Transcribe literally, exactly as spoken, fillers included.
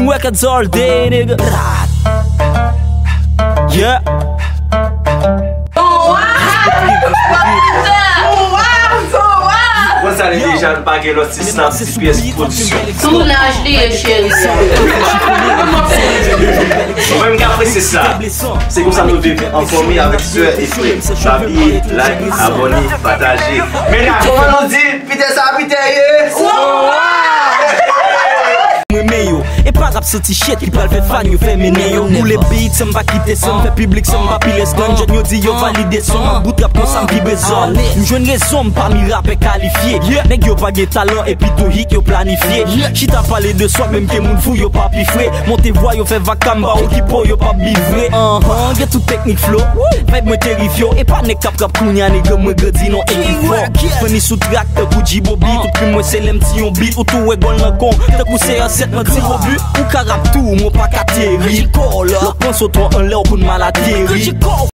Records all day, nigga. Yeah. Mwen salye deja, nou pa gen lòt, se Snap D P S Production. Tounaj li ye, cheri. Mwen menm k apresye sa. Se konsa nou viv an fanmi avèk sè e frè. Pa bliye like, abòne, pataje. Medam, kòman nou di? Pite sa pite ye. Mwen renmen yo. E pa rap santi chet ki pral fè fan yo fèmen nen yo. Boule beat san m pa kite san m fè piblik san m pa pile stand. Jèn yo di yo valide son m ap bout rap konsa m vibre zòn. M jwenn rezon m pami rapè kalifye. Nèg yo pa gen talan epi tou hit yo planifye. Chita pale de swa menm ke moun fou yo pa pi fre. Monte vwa yo fè vaka m pa okipe w yo pa bivre. Anhan, gen tout teknik flow. Vibe mwen terifye w. E pa nèg k ap rap kounye a nèg mwen grandi non ekip fò. Fè ni sou trak tankou G-Bobby. Tout krim mwen se lè m ti yon beat. Ou tou wè gòl nan kon. Tankou se ansèt nan ti Robu. Ou ka rap tou, mwen pa ka teri. Lòt pran sotwa anlè w konn mal ateri.